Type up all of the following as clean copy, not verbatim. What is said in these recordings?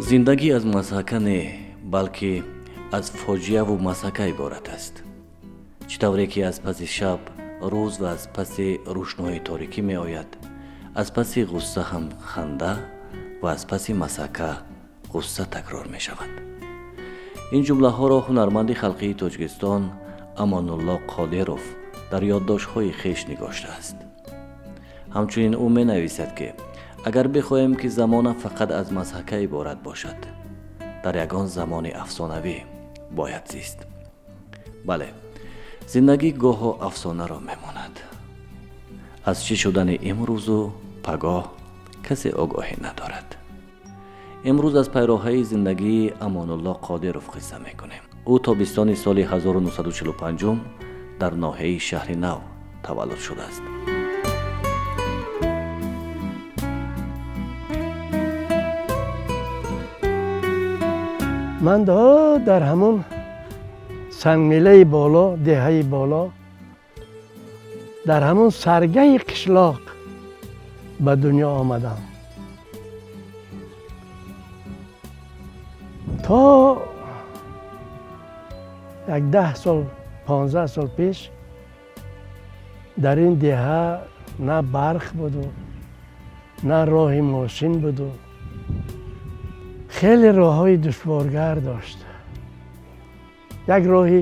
Зиндагӣ аз мазҳака не, балки аз фоҷиаву мазҳака иборат аст. Чӣ тавре ки аз паси шаб рӯз ва аз паси рӯшнои торикӣ меояд, аз паси ғусса ҳам ханда ва аз паси мазҳака ғусса такрор мешавад. Ин ҷумлаҳоро ҳунарманди халқии Тоҷикистон Амонулло Қодиров дар ёддоштҳои хеш нигоштааст. Ҳамчунин ӯ менависад, ки агар бихоҳем, ки замона фақат аз мазҳака иборат бошад, дар ягон замони афсонавӣ бояд зист. Бале, зиндагӣ гоҳо афсонаро мемонад. Аз чӣ шудани имрӯзу пагоҳ касе огоҳӣ надорад. Имрӯз аз пайроҳаи зиндагии Амонулло Қодиров қисса мекунем. Ӯ тобистони соли 1945 дар ноҳияи Шаҳри Нав таваллуд шудааст. Ман дар ҳамон Сангмелаи Боло, деҳаи Боло, дар ҳамон саргаҳи қишлоқ ба дунё омадам. То як 10 сол, 15 сол пеш дар ин деҳа на барқ буду, на роҳи мошин буду, хеле роҳҳои душворгар дошт. Як роҳи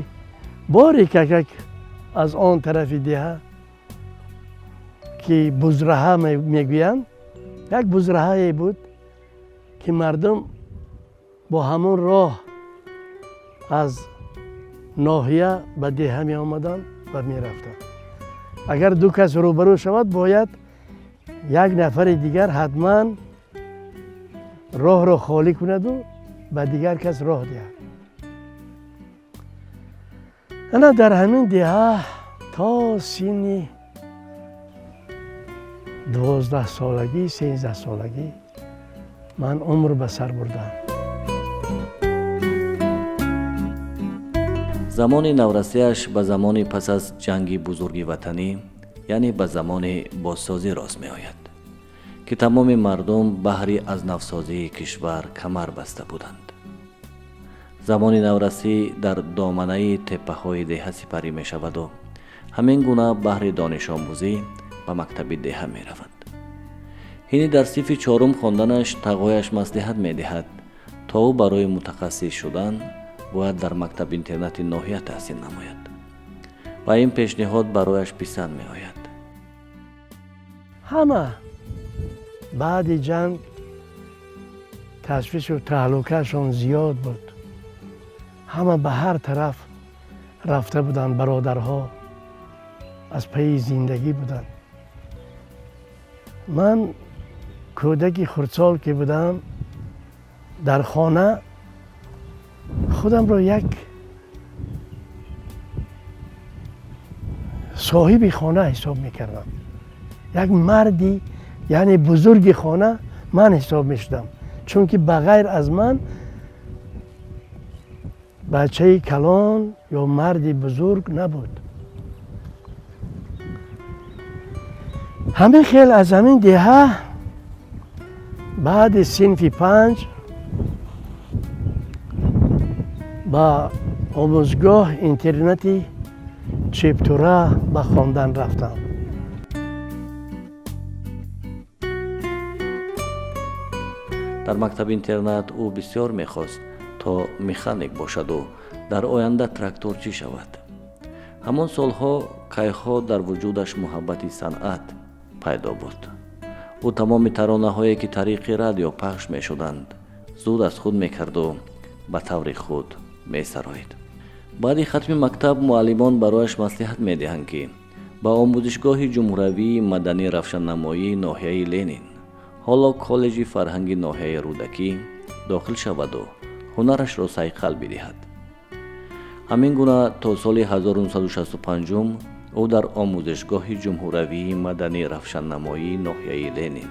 борикакак аз он тарафи деҳа, ки бузраҳа мегӯянд, як бузраҳае буд, ки мардум бо ҳамон роҳ аз ноҳия ба деҳа меомаданд ва мерафтанд. Агар ду кас рӯбарӯ шавад, бояд як нафари дигар ҳатман роҳро холӣ кунаду ба дигар кас роҳ диҳад. Ана дар ҳамин деҳа то синни 12солагӣ, 13солагӣ ман умр ба сар бурдам. Замони наврасиаш ба замони пас аз Ҷанги Бузурги Ватанӣ, яъне ба замони бозсозӣ рост меояд, ки тамоми мардум баҳри аз навсозии кишвар камар баста буданд. Замони наврасӣ дар доманаи теппаҳои деҳа сипарӣ мешаваду ҳамин гуна баҳри донишомӯзӣ ба мактаби деҳа меравад. Ҳини дар синфи чорум хонданаш тағояш маслиҳат медиҳад, то ӯ барои мутахассис шудан бояд дар мактаб-интернати ноҳия таҳсил намояд ва ин пешниҳод барояш писанд меояд. Ҳама баъди ҷанг ташвишу таҳлукаашон зиёд буд. Ҳама ба ҳар тараф рафта буданд, бародарҳо аз пайи зиндагӣ буданд. Ман кӯдаки хурдсол ки будам, дар хона худамро як соҳиби хона ҳисоб мекардам. Як марди, яъне бузурги хона ман ҳисоб мешудам, чунки ба ғайр аз ман бачаи калон ё марди бузург набуд. Ҳамин хел аз ҳамин деҳа баъди синфи панҷ ба омӯзгоҳ интернати Чептура ба хондан рафтам. Дар мактаби интернат ӯ бисёр мехост, то механик бошаду дар оянда тракторчӣ шавад. Ҳамон солҳо кайҳо дар вуҷудаш муҳаббати санъат пайдо буд. Ӯ тамоми таронаҳое, ки тариқи радио пахш мешуданд, зуд аз худ мекарду ба таври худ месароид. Баъди хатми мактаб муаллимон барояш маслиҳат медиҳанд, ки ба омӯзишгоҳи ҷумҳуравии маданӣ равшаннамоии ноҳияи Ленин, ҳоло коллеҷи фарҳанги ноҳияи Рӯдакӣ, дохил шаваду ҳунарашро сайқал бидиҳад. Ҳамин гуна то соли 1965 ӯ дар омӯзишгоҳи ҷумҳуравии маданӣ равшаннамоии ноҳияи Ленин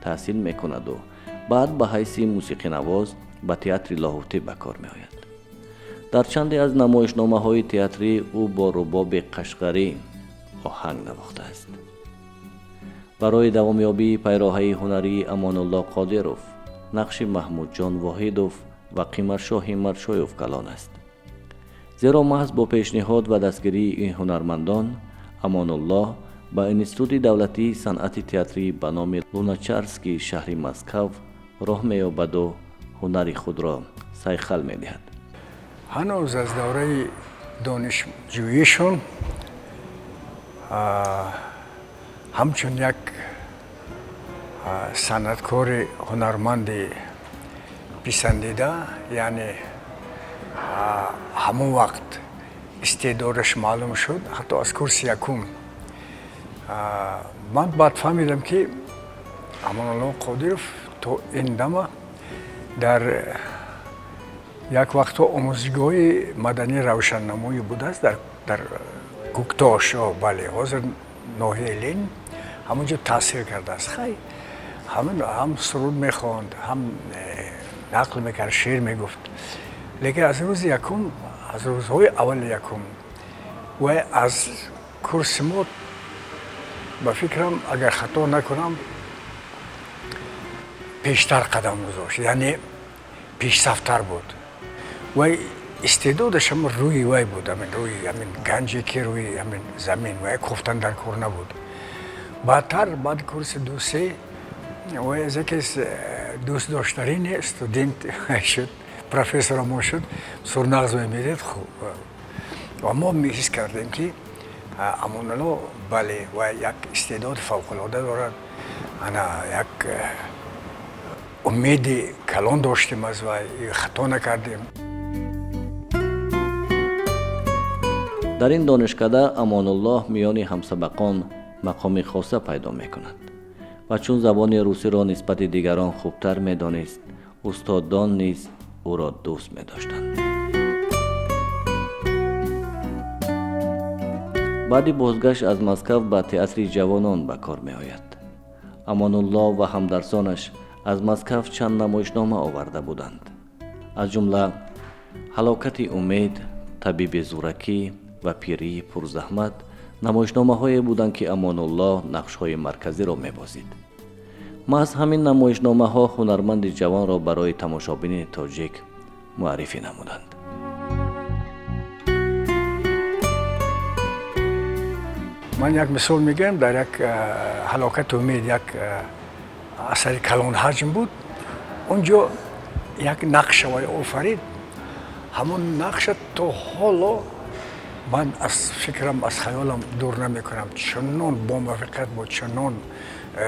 таҳсил мекунаду баъд ба ҳайси мусиқинавоз ба театри Лоҳутӣ ба кор меояд. Дар чанде аз намоишномаҳои театрӣ ӯ бо рубоби қашғарӣ оҳанг навохтааст. Барои давомёбии пайроҳаи ҳунарии Амонулло Қодиров Нақши Маҳмудҷон Воҳидов ва Қимаршоҳ Ҳимматшоев калон аст, зеро маҳз бо пешниҳод ва дастгирии ин ҳунармандон Амонуллоҳ ба Институти давлатии санъати театрӣ ба номи Луначарский шаҳри Москав роҳ меёбаду ҳунари худро сайқал медиҳад. Ҳанӯз аз давраи донишҷӯишон ҳамчун як санъаткори ҳунарманди писандида, яъне ҳамон вақт истеъдодаш маълум шуд, ҳатто аз курси якум. Ман баъд фаҳмидам, ки Амонулло Қодиров то ин дама дар як вақтҳо омӯзишгоҳи мадании равшаннамоӣ будааст дар Куктош, бале, ҳозир ноҳияи Ленин, ҳамон ҷо таҳсил кардааст. Хай, ҳам суруд мехонд, ҳам нақл мекард, шеър мегуфт, лекин аз рӯзи якум, аз рӯзҳои аввали якум вай аз курси мо, ба фикрам, агар хато накунам, пештар қадам гузошт, яъне пешсафтар буд. Вай истеъдодаш ҳама рӯи вай буд, ҳамин рӯи ҳамин ганҷе, ки рӯи ҳамин замин вай кофтан дар кор набуд. Баъдтар, баъди курси ду-се, вай аз яке аз дӯстдоштарини студент шуд, профессора мо шуд, сурнағз мемедид. Ва мо ҳис кардем, ки Амонулло, бале, вай як истеъдоди фавқулода дорад. Ана як умеди калон доштем аз вай, хато накардем. Дар ин донишкада Амонуллоҳ миёни ҳамсабақон мақоми хоса пайдо мекунад ва чун забони русиро нисбати дигарон хубтар медонист, устодон низ ӯро дӯст медоштанд. Баъди бозгашт аз Москав ба Театри ҷавонон ба кор меояд. Амонуллоҳ ва ҳамдарсонаш аз Москав чанд намоишнома оварда буданд, аз ҷумла «Ҳалокати умед», «Табиби зӯракӣ» ва «Пирии пурзаҳмат» намоишномаҳое буданд, ки Амонуллоҳ нақшҳои марказиро мебозид. Маҳз ҳамин намоишномаҳо ҳунарманди ҷавонро барои тамошобини тоҷик муаррифӣ намуданд. Ман як мисол мегӯям. Дар як «Ҳалокати умед», як асари калонҳаҷм буд, он ҷо як нақша вай офарид. Ҳамон нақша то ҳоло ман аз фикрам, аз хаёлам дур намекунам. Чунон бомуваффақият буд, чунон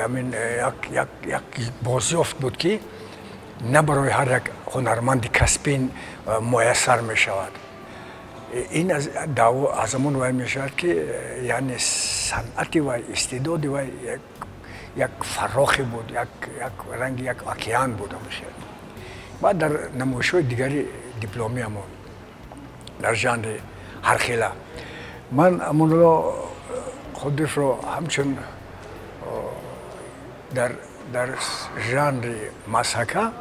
амин як бозёфт буд, ки на барои ҳар як ҳунарманди касбӣ муяссар мешавад. Ин аз ҳамон вай мешавад, ки яъне санъати вай, истеъдоди вай як фарохе буд, як ранги як океан буд. Баъд дар намоишҳои дигари дипломиамон дар жанри ҳархела ман Амонулло Қодировро ҳамчун дар жанри мазҳака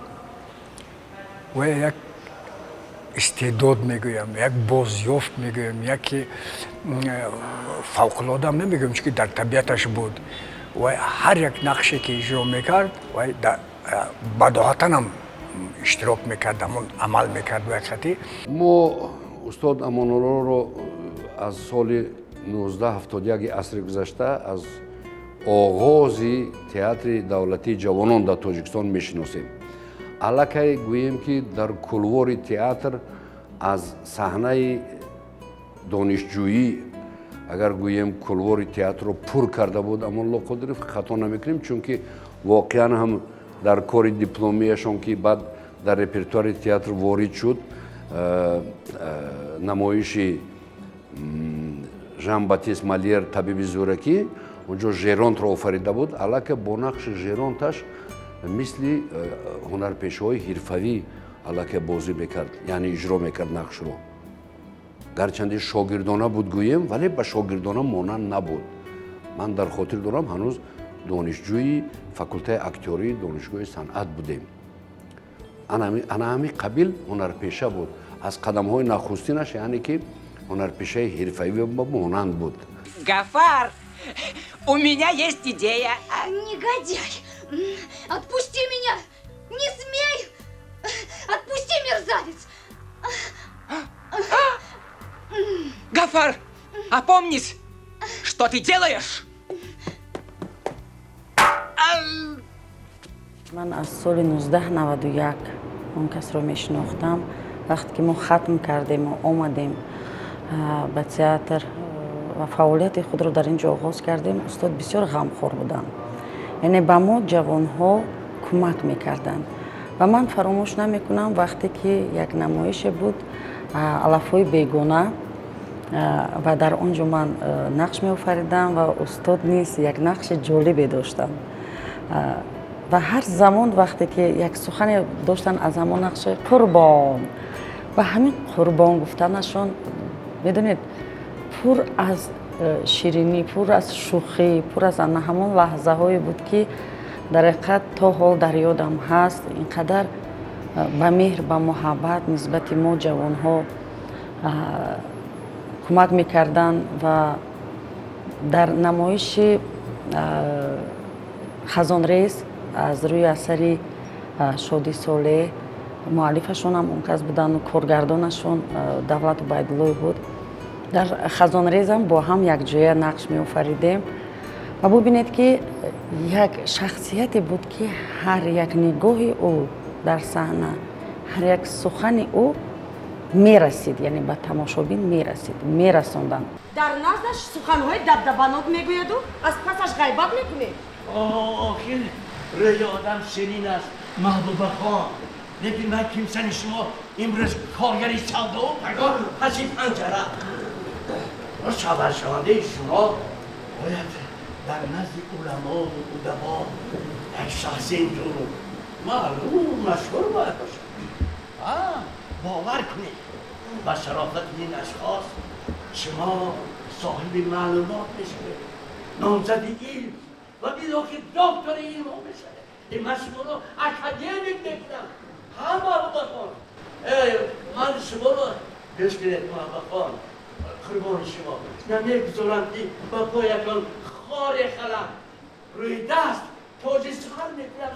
ва як истеъдод мегӯям, як бозёфт мегӯям, яке фавқулодаам намегӯям, чунки дар табиаташ буд. Ва ҳар як нақше, ки иҷро мекард, вай бадоҳатанам иштирок мекард, ҳамон амал мекард вай хати. Мо устод Амонуллоро аз соли 1971 асри гузашта, аз оғози Театри давлатии ҷавонон дар Тоҷикистон мешиносем. Аллакай гӯем, ки дар кулвори театр аз саҳнаи донишҷӯӣ, агар гӯем, кулвори театрро пур карда буд Амонулло Қодиров, хато намекунем, чунки воқеан ҳам дар кори дипломияшон, ки баъд дар репертуари театр ворид шуд, намоиши Жан Батист Молер «Табиби зӯракӣ», онҷо Жеронтро офарида буд. Аллакай бо нақши Жеронташ мисли ҳунарпешаҳои ҳирфавӣ аллакай бозӣ мекард, яъне иҷро мекард нақшро. Гарчанде шогирдона буд гӯем, вале ба шогирдона монанд набуд. Ман дар хотир дорам, ҳанӯз донишҷӯи факултаи актёрии Донишгоҳи санъат будем, ана ҳамин қабил ҳунарпеша буд. Аз қадамҳои нахустинаш, яъне ки ҳунарпешаи ҳирфавӣ монанд буд. Гафар, у меня есть идея. Негодяй! Отпусти меня! Не смей! Отпусти, мерзавец! Гафар, опомнись! Что ты делаешь? Ман аз соли 1991 он касро мешинохтам. Вақте ки мо хатм кардему омадем ба театр ва фаъолияти худро дар ин ҷо оғоз кардем, устод бисёр ғамхор буданд, яъне ба мо ҷавонҳо кӯмак мекарданд. Ва ман фаромӯш намекунам, вақте ки як намоише буд, «Алафҳои бегона», ва дар он ҷо ман нақш меофаридам ва устод низ як нақши ҷолибе доштанд. Ва ҳар замон вақте ки як сухане доштанд аз ҳамон нақши «Қурбон», ва ҳамин «қурбон» гуфтанашон, медонед, пур аз ширинӣ, пур аз шӯхӣ, пур аз ана ҳамон лаҳзаҳое буд, ки дар ҳақиқат то ҳол дар ёдам ҳаст. Ин қадар ба меҳр, ба муҳаббат нисбати мо ҷавонҳо кӯмак мекарданд. Ва дар намоиши «Хазонрез» аз рӯи асари Шоди Солеҳ, муаллифашонам он кас буданду коргардонашон Давлат Убайдуллоев буд, дар «Хазонрезам» бо ҳам якҷоя нақш меофаридем. Ва бубинед, ки як шахсияте буд, ки ҳар як нигоҳи ӯ дар саҳна, ҳар як сухани ӯ мерасид, яъне ба тамошобин мерасид, мерасонданд. Дар наздаш суханҳои дабдабанок мегӯяду аз пасаш ғайбат мекунед. Охир рӯи одам ширин аст, Маҳбубахон. Лекин ман кимсани шумо, имрӯз коргари савдову пагоҳ паси панҷара. Шавҳаршавандаи шумо бояд дар назди уламову удабо як шахси инҷур маълум, машҳур бояд бошад. Бовар кунед, ба шарофати ин ашхос шумо соҳиби маълумот мешавед, номзади илм ва билохир доктори илмҳо мешавед. Ман шуморо академик мекунам, ҳа, Маҳбубахон. Ман шуморо, гӯш кунед, Маҳбубахон, қурбони шумо, намегузорам, ки ба поятон хоре халам, рӯи даст тоҷи сар мекунам.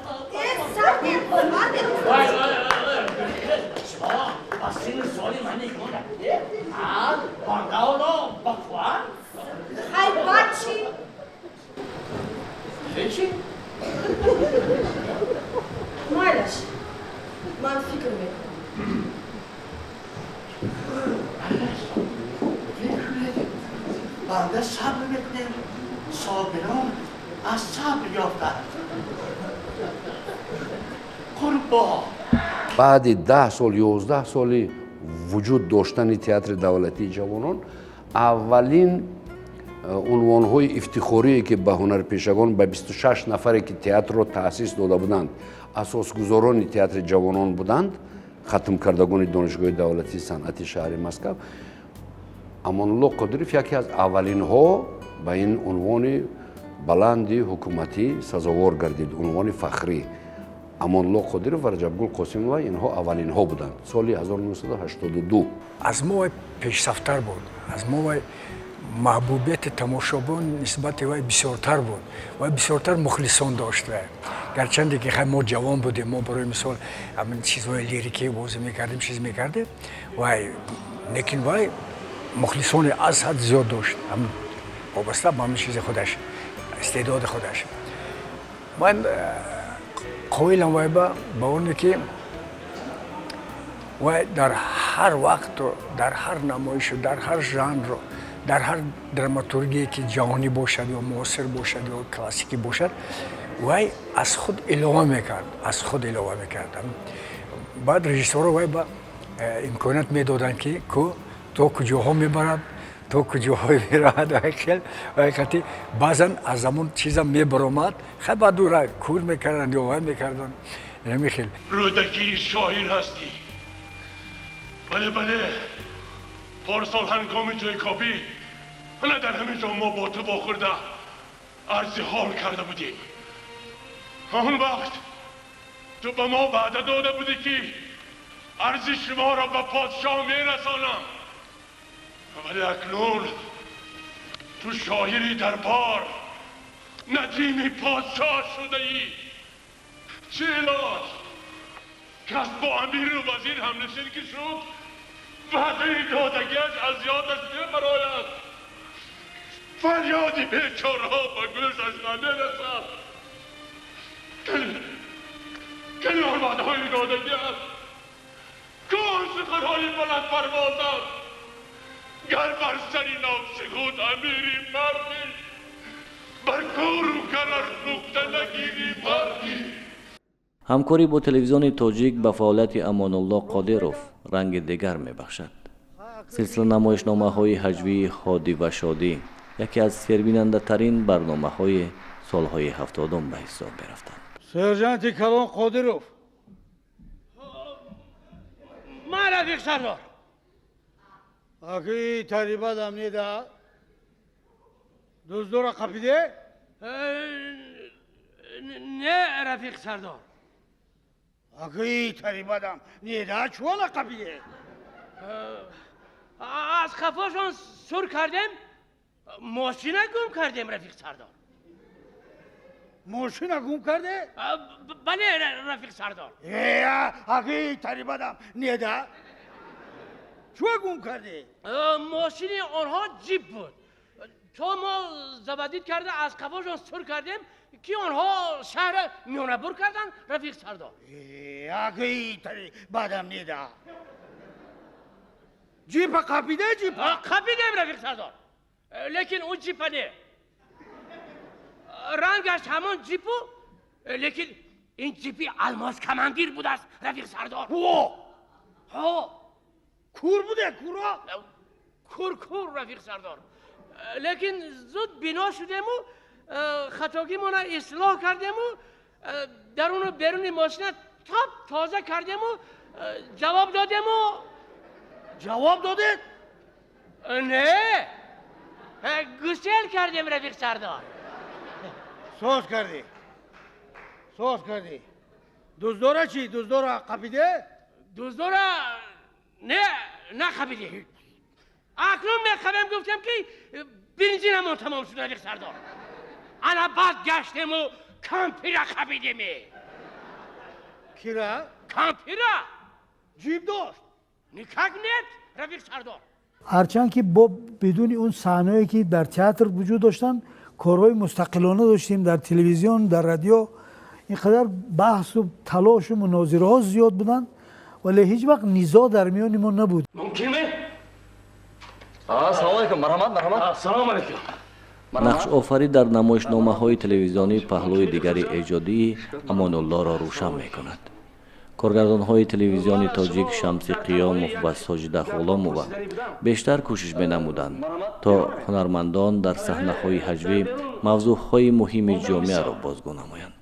Шумо ба синну соли ман нигоҳ накунед, бандаоло бақувват. Хайбат чӣ? Чӣ? Майлаш, ман фикр мекунам. Фикр кунед, банда сабр мекунем, собирон аз сабр ёфтанд. Қурбон. Баъди 10 сол, 11 соли вуҷуд доштани Театри давлатии ҷавонон, аввалин унвонҳои ифтихорие, ки ба ҳунарпешагон, ба 26 нафаре, ки театрро таъсис дода буданд, асосгузорони Театри ҷавонон буданд, хатмкардагони Донишгоҳи давлатии санъати шаҳри Москав, Амонулло Қодиров яке аз аввалинҳо ба ин унвони баланди ҳукуматӣ сазовор гардид, унвони фахрӣ. Амонулло Қодиров ва Раҷабгул Қосимова, инҳо аввалинҳо буданд соли 1982. Аз мо вай пешсафтар буд, аз мо вай маҳбубияти тамошобин нисбати вай бисёртар буд, вай бисёртар мухлисон дошт. Вай, гарчанде ки хай мо ҷавон будем, мо барои мисол ҳамин чизҳои лирикӣ бозӣ мекардем, чиз мекардем, вай лекин вай мухлисони аз ҳад зиёд дошт, вобаста ба ҳамин чизи худаш, истеъдоди худаш. Ман қоилам вай ба оне, ки вай дар ҳар вақту дар ҳар намоишу дар ҳар жанру дар ҳар драматургие, ки ҷаҳонӣ бошад ё муосир бошад ё классикӣ бошад, вай аз худ илова мекард, аз худ илова мекард. Баъд режиссёро вай ба имконият медоданд, ки ку то куҷоҳо мебарад, то куҷоҳо меравад. Вай хел вай қати баъзан аз ҳамон чизам мебаромад, хай баъд ура кур мекарданд ё вай мекарданд, ҳамин хел. Рӯдакӣ, шоир ҳастӣ. Бале, бале, порсол ҳангоми ҷойкобӣ ана дар ҳамин ҷо мо бо ту вохӯрда арзи ҳол карда будем. Он вақт ту ба мо ваъда дода будӣ, ки арзи шуморо ба подшоҳ мерасонам. Вале акнун ту шоири дарбор, надими подшоҳ шудаӣ. Чӣ илоҷ? Кас бо амиру вазир ҳамнишин ки шуд, ваъдаи додагиаш аз ёдаш мебарояд. Фарёди бечораҳо ба гӯшаш намерасад. Кани он ваъдаҳои додагиаш? Ку он суханҳои баландпарвозат? Гар бар сари нафси худ амири мардӣ, бар кору караш нуқта нагирӣ мардӣ. Ҳамкорӣ бо телевизиони тоҷик ба фаъолияти Амонулло Қодиров ранги дигар мебахшад. Силсила намоишномаҳои ҳаҷвии «Ҳодӣ ва шодӣ» яке аз сербинандатарин барномаҳои солҳои 70-ум ба ҳисоб мерафтанд. Сержанти калон Қодиров. Ман, рафиқ сардор. Аки тарибадам неда, дуздора қапиде? Не, рафиқ сардор. Аки тарибадам неда, чуала қапиде? Аз қафошон сур кардем, мошина гум кардем, рафиқ сардор. Мошина гум карде? Бале, рафиқ сардор. Аки тарибадам неда, чуа гум карде? Мошини онҳо ҷип буд. То мо заводить карда, аз қафошон сур кардем, ки онҳо шаҳра миёнабур карданд, рафиқ сардор. Аки тарибадам неда, ҷипа қапиде, ҷипа? Қапидем, рафиқ сардор, лекин ӯ ҷипа не, рангаш ҳамон ҷипу, лекин ин ҷипи Алмоз командир будааст, рафиқ сардор. Ҳо, кур буде, кура? Кур, кур, рафиқ сардор, лекин зуд бино шудему, хатогимона ислоҳ кардему, даруну беруни мошина топ тоза кардему, ҷавоб додему. Ҷавоб додед? Не, гусел кардем, рафиқ сардор. Соз кардӣ, соз кардӣ. Дуздора чӣ, дуздора қапиде? Дуздора не, нақапидем. Акнун меқабем гуфтем, ки бензинамон тамом шуд, рафиқ сардор. Ана баъд гаштему кампира қапидем. Кира? Кампира. Ҷип дошт? Никак нет, рафиқ сардор. Ҳарчанд ки бо бидуни он саҳнаое ки дар театр вуҷуд доштанд, корҳои мустақилона доштем дар телевизион, дар радио, ин қадар баҳсу талошу мунозираҳо зиёд буданд, вале ҳеҷ вақт низоъ дар миёни мо набуд. Мумкинме? Ассалому алайкум, марҳамат, марҳамат. Ассалому алайкум. Нақшофарӣ дар намоишномаҳои телевизионӣ паҳлӯи дигари эҷодии Амонуллоро рӯшан мекунад. Коргардонҳои телевизиони тоҷик Шамси Қиёмов ва Соҷида Ғуломова бештар кӯшиш менамуданд, то ҳунармандон дар саҳнаҳои ҳаҷвӣ мавзӯъҳои муҳими ҷомеаро бозгӯ намоянд.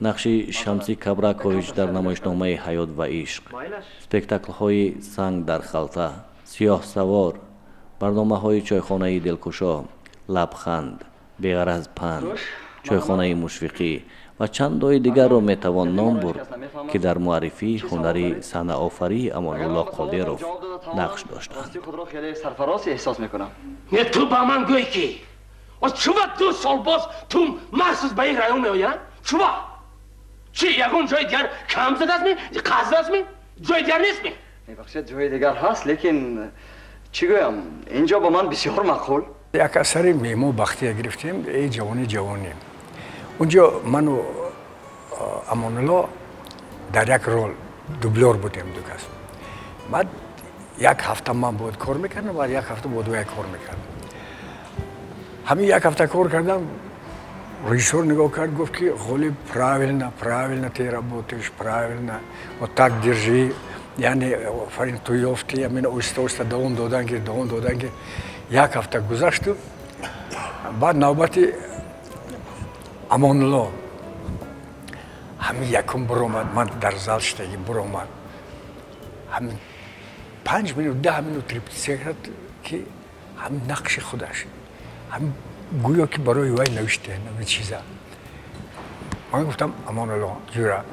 Нақши Шамси Кабракович дар намоишномаи «Ҳаёт ва ишқ», спектаклҳои «Санг дар халта», «Сиёҳсавор», барномаҳои «Чойхонаи дилкушо», «Лабханд», «Беғараз панд», «Чойхонаи мушфиқӣ» ва чанд дои дигарро метавон ном бурд, ки дар муаррифии ҳунари саҳнаофарии Амонулло Қодиров нақш доштанд. Худро хеле сарфароз эҳсос мекунам. Не, ту ба ман гӯй, ки чува 2 сол боз ту махсус ба ин район меояд? Чува чи, ягон ҷои дигар кам задастми, қаз задастми, ҷои дигар нестми? Мебахшед, ҷои дигар ҳаст, лекин чӣ гӯям, ин ҷо ба ман бисёр маъқул. Як асари Меҳмон Бахтия гирифтем, «Эй ҷавони ҷавонӣ». Унҷо ману Амонулло дар як рол дублёр будем, ду кас. Баъд як ҳафта ман бояд кор мекардам, баъд як ҳафта бо дуяк кор мекардам. Ҳамин як ҳафта кор кардам, режиссёр нигоҳ кард, гуфт, ки Ғолиб, правильно, правильно ты работаешь, правильно, вот так держи. Яъне офарин, ту ёфти. Амин оҳиста оҳиста давом додан гир, давом додан гир. Як ҳафта гузашту баъд навбати Амонулло. Ҳамин якум буромад, ман дар зал шидаги, буромад, ҳамин 5 минут, 10 минут репетитсия кард, ки ҳамин нақши худаш, ҳамин гӯё ки барои вай навишта ҳамин чиза. Ман гуфтам: «Амонулло ҷура,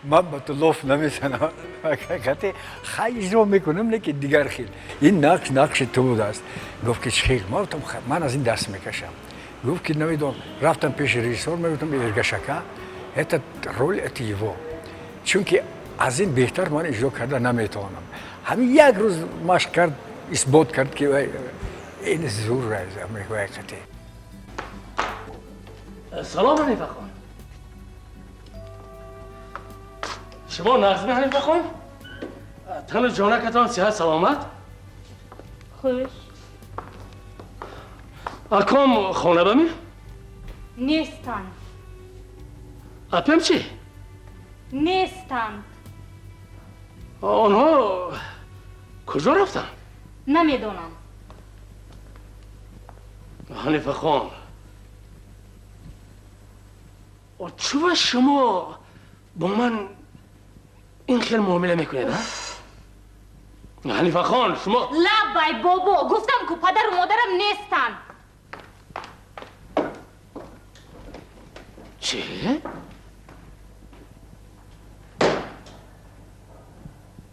ман ба ту лоф намезанам, ҳақиқате хай иҷро мекунам, лекин дигар хел, ин нақш нақши ту будааст». Гуфт, ки чӣ хел? Ман гуфтам: «Ман аз ин даст мекашам». Гуфт, ки намедонам. Рафтам пеши режиссёр, мегуфтам: «Эргашака, Этот роль, это его, чунки аз ин беҳтар ман иҷро карда наметавонам. Ҳамин як рӯз машқ кард, исбот кард, ки ин зур ҳақиқате. Салом, Ҳанифахон. Шумо нағзми, Ҳанифахон? Тану ҷонакатон сиҳат саломат? Хуш. Аком хона ба ми? Нестанд. Апем чӣ? Нестанд. Онҳо куҷо рафтанд? Намедонам. Ҳанифахон, чува шумо бо ман ин хел муомила мекунед, а? Ҳанифахон, шумо Лаббай, бобо, гуфтам, ку падару модарам нестанд. Чӣ?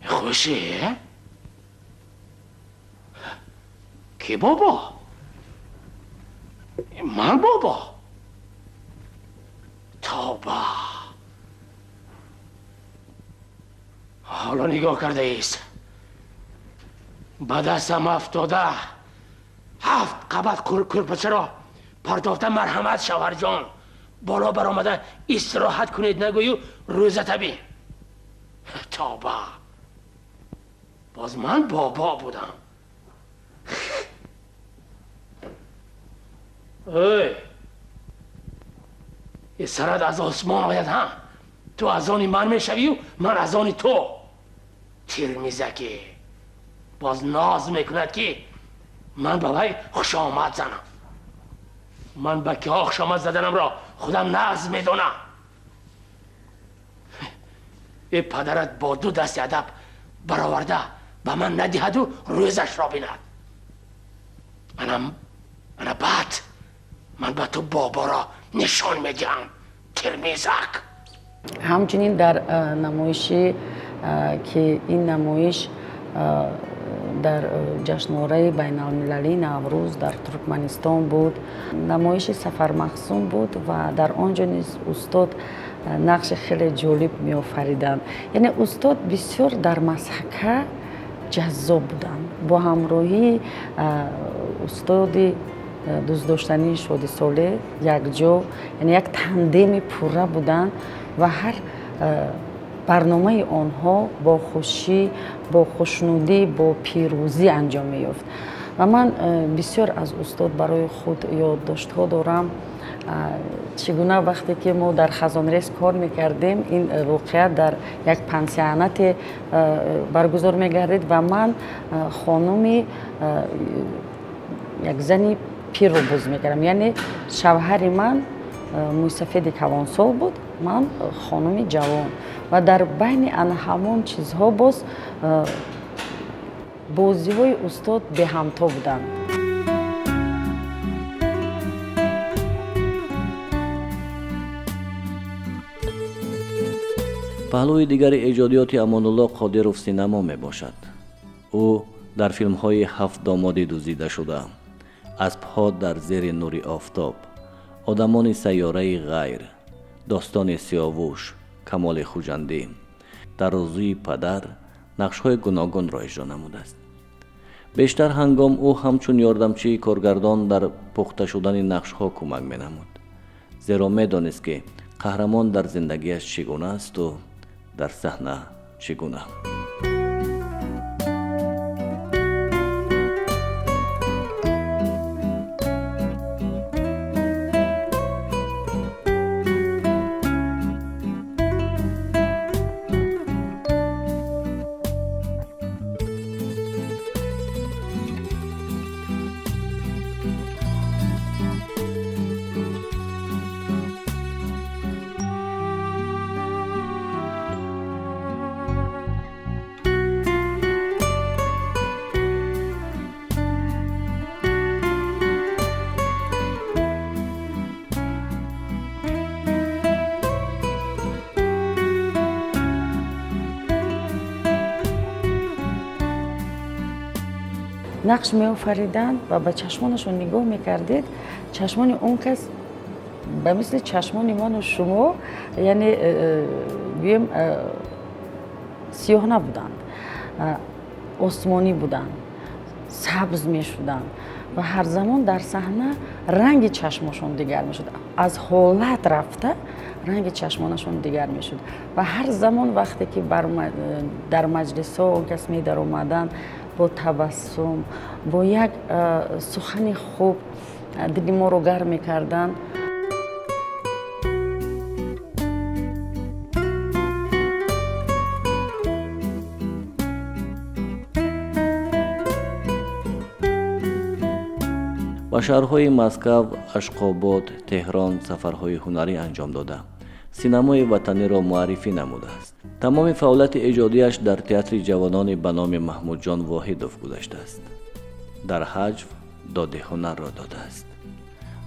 Хушӣ? Ки бобо? Ман бобо? Тавба! Ҳоло нигоҳ кардаист. Ба дастам афтода ҳафт қабат кӯрпачаро партофта, марҳамат, шавҳарҷон, боло баромада истироҳат кунед нагӯю рӯза табӣ. Тавба! Боз ман бобо будам. Эй! Сарат аз осмон ояд, ҳа? Ту аз они ман мешавию ман аз они ту. Тирмизакӣ боз ноз мекунад, ки ман ба вай хушомад занам. Ман ба киҳо хушомад заданамро худам нағз медонам. Э, падарат бо ду дасти адаб бароварда ба ман надиҳаду рӯзашро бинад. Ана баъд ман ба ту боборо нишон медиҳам, тирмизак. Ҳамчунин дар намоиши, ки ин намоиш дар ҷашнвораи байналмилалии Наврӯз дар Туркманистон буд, намоиши Сафармақсум буд ва дар он ҷо низ устод нақши хеле ҷолиб меофариданд. Яъне устод бисёр дар масҳака ҷаззоб буданд. Бо ҳамроҳии устоди дӯстдоштании Шоди Солеҳ якҷо, яъне як тандеми пурра буданд ва ҳар барномаи онҳо бо хушӣ, бо хушнудӣ, бо пирӯзӣ анҷом меёфт. Ва ман бисёр аз устод барои худ ёддоштҳо дорам. Чӣ гуна вақте ки мо дар Хазонрез кор мекардем, ин воқеа дар як пансионате баргузор мегардид ва ман хонуми як зани пирро боз мекардам. Яъне шавҳари ман мӯйсафеди калонсол буд, ман хонуми ҷавон. Ва дар байни ана ҳамон чизҳо боз бозиҳои устод беҳамто буданд. Паҳлӯи дигари эҷодиёти Амонулло Қодиров синамо мебошад. Ӯ дар филмҳои «Ҳафт домоди дуздидашуда», «Аспҳо дар зери нури офтоб», «Одамони сайёраи ғайр», «Достони Сиёвуш», «Камоли Хуҷандӣ», «Тарозуи падар» нақшҳои гуногунро иҷро намудааст. Бештар ҳангом ӯ ҳамчун ёрдамчии коргардон дар пухта шудани нақшҳо кӯмак менамуд, зеро медонист, ки қаҳрамон дар зиндагиаш чӣ гуна асту дар саҳна чӣ гуна. Нақш меофариданд ва ба чашмонашон нигоҳ мекардед, чашмони он кас Ба мисли чашмони ману шумо, яъне гӯем, сиёҳ набуданд, осмонӣ буданд, сабз мешуданд ва ҳар замон дар саҳна ранги чашмошон дигар мешуд. Аз ҳолат рафта ранги чашмонашон дигар мешуд. Ва ҳар замон вақте ки дар маҷлисҳо он кас медаромаданд, бо табассум, бо як сухани хуб дили моро гарм мекарданд. Ба шаҳрҳои Москав, Ашқобод, Теҳрон сафарҳои ҳунарӣ анҷом дода, синамои ватаниро муаррифӣ намудааст. Тамоми фаъолияти эҷодиаш дар театри ҷавонони ба номи Маҳмудҷон Воҳидов гузаштааст. Дар ҳаҷв доди ҳунарро додааст.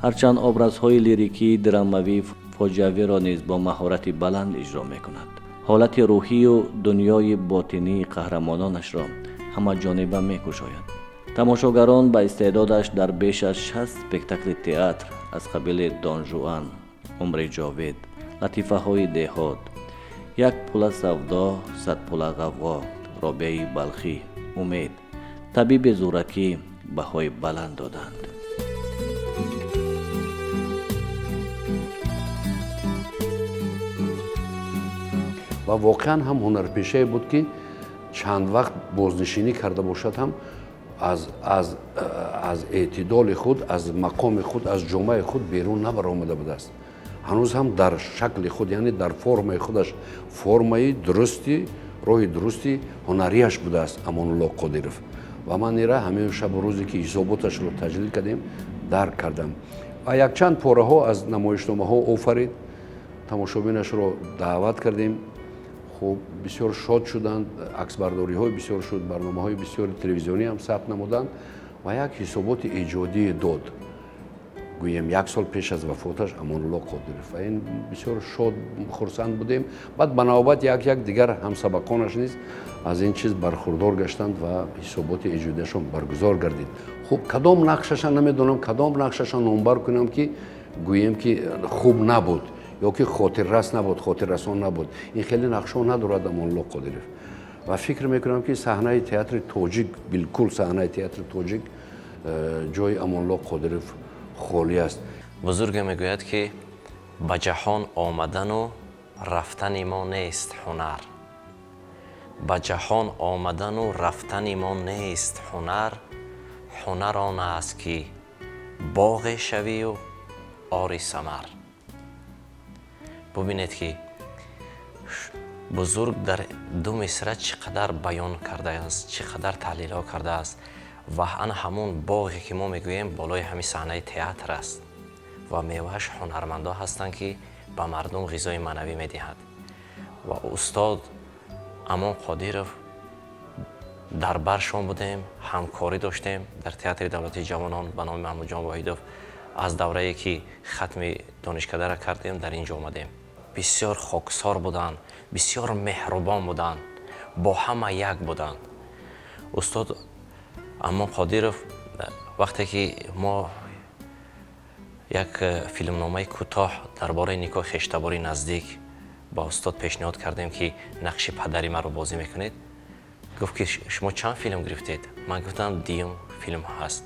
Ҳарчанд образҳои лирикӣ, драмавӣ, фоҷиавиро низ бо маҳорати баланд иҷро мекунад. Ҳолати рӯҳию дунёи ботинии қаҳрамононашро ҳамаҷониба мекушояд. Тамошогарон ба истеъдодаш дар беш аз 60 спектакли театр аз қабили Дон Жуан, Умри ҷовид, Латифаҳои деҳот, Як пула савдо, сад пула ғавғо, Робиаи Балхӣ, Умед, Табиби зӯракӣ баҳои баланд доданд. Ва воқеан ҳам ҳунарпешае буд, ки чанд вақт бознишинӣ карда бошад ҳам аз эътидоли худ, аз мақоми худ, аз ҷомаи худ берун набаромада будааст. Ҳанӯз ҳам дар шакли худ, яъне дар формаи худаш, формаи дурусти, роҳи дурусти ҳунарияш будааст Амонулло Қодиров. Ва ман ира ҳамин шабу рӯзе ки ҳисоботашро таҷлил кардем, дарк кардам. Ва якчанд пораҳо аз намоишномаҳо офарид, тамошобинашро даъват кардем. Хуб, бисёр шод шуданд, аксбардориҳои бисёр шуд, барномаҳои бисёри телевизионӣ ҳам сабт намуданд ва як ҳисоботи эҷодӣ дод. Гӯем, як сол пеш аз вафоташ Амонулло Қодиров. Ва ин бисёр шод, хурсанд будем. Баъд ба навбат як-як дигар ҳамсабақонаш низ аз ин чиз бархурдор гаштанд ва ҳисоботи эҷодиашон баргузор гардид. Хуб, кадом нақшаша намедонам, кадом нақшаша номбар кунам, ки гӯем ки хуб набуд ё ки хотиррас набуд, хотиррасон набуд. Ин хеле нақшҳо надорад Амонулло Қодиров. Ва фикр мекунам, ки саҳнаи театри тоҷик, билкул саҳнаи театри тоҷик ҷои Амонулло Қодиров холӣ аст. Бузурге мегӯяд, ки ба ҷаҳон омадану рафтани мо нест ҳунар. Ба ҷаҳон омадану рафтани мо нест ҳунар, ҳунар он аст, ки боғе шавию ори самар. Бубинед, ки бузург дар ду мисра чӣ қадар баён кардааст, чӣ қадар таҳлилҳо кардааст. Ва ана ҳамун боғе, ки мо мегӯем, болои ҳамин саҳнаи театр аст ва мевааш ҳунармандо ҳастанд, ки ба мардум ғизои маънавӣ медиҳад. Ва устод Амон Қодиров дар баршон будем, ҳамкорӣ доштем дар театри давлатии ҷавонон ба номи Маҳмудҷон Воҳидов. Аз даврае ки хатми донишкадаро кардем, дар ин ҷо омадем. Бисёр хоксор буданд, бисёр меҳрубон буданд, бо ҳама як буданд. Устод Амон Қодиров вақте ки мо як филмномаи кӯтоҳ дар бораи никоҳи хештабории наздик ба устод пешниҳод кардем, ки нақши падари маро бозӣ мекунед, гуфт, ки шумо чанд филм гирифтед? Ман гуфтам, дуюм филм ҳаст.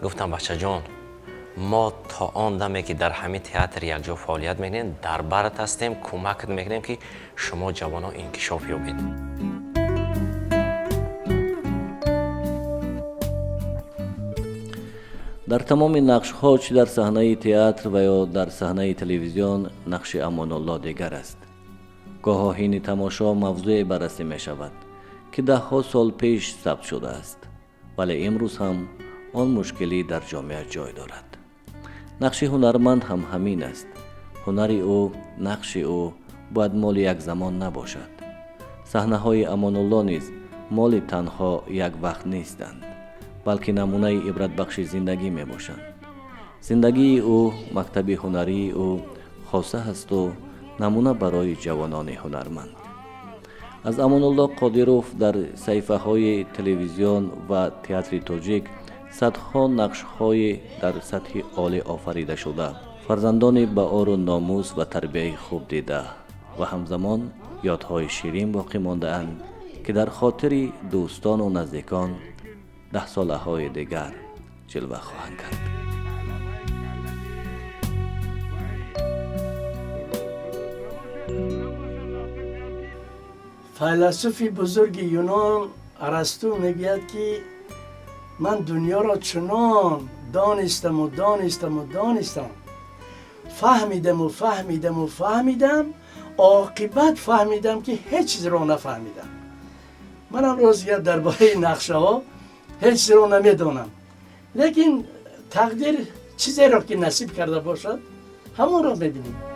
Гуфтам, бачаҷон, мо то он даме, ки дар ҳамин театр якҷо фаъолият мекунем, дар барат ҳастем, кӯмакат мекунем, ки шумо ҷавонҳо инкишоф ёбед. Дар тамоми нақшҳо, чӣ дар саҳнаи театр ва ё дар саҳнаи телевизион, нақши Амонулло дигар аст. Гоҳо ҳини тамошо мавзӯе баррасӣ мешавад, ки даҳҳо сол пеш сабт шудааст, вале имрӯз ҳам он мушкилӣ дар ҷомеа ҷой дорад. Нақши ҳунарманд ҳам ҳамин аст. Ҳунари ӯ, нақши ӯ бояд моли як замон набошад. Саҳнаҳои Амонулло низ моли танҳо як вақт нестанд, балки намунаи ибратбахши зиндагӣ мебошанд. Зиндагии ӯ, мактаби ҳунарии ӯ хоса ҳасту намуна барои ҷавонони ҳунарманд. Аз Амонулло Қодиров дар саҳифаҳои телевизион ва театри тоҷик садҳо нақшҳои дар сатҳи олӣ офаридашуда Фарзандони ба ору номус ва тарбияи хуб дида ва ҳамзамон ёдҳои ширин боқӣ мондаанд, ки дар хотири дӯстону наздикон даҳсолаҳои дигар ҷилва хоҳанд кард. Файласуфи бузурги Юнон Арасту мегӯяд, ки ман дунёро чунон донистаму донистаму донистам, фаҳмидаму фаҳмидаму фаҳмидам, оқибат фаҳмидам, ки ҳеҷ чизро нафаҳмидам. Манам ростгап, дар бораи нақшаҳо ҳеҷ чизро намедонам, лекин тақдир чизеро ки насиб карда бошад, ҳамонро мебинем.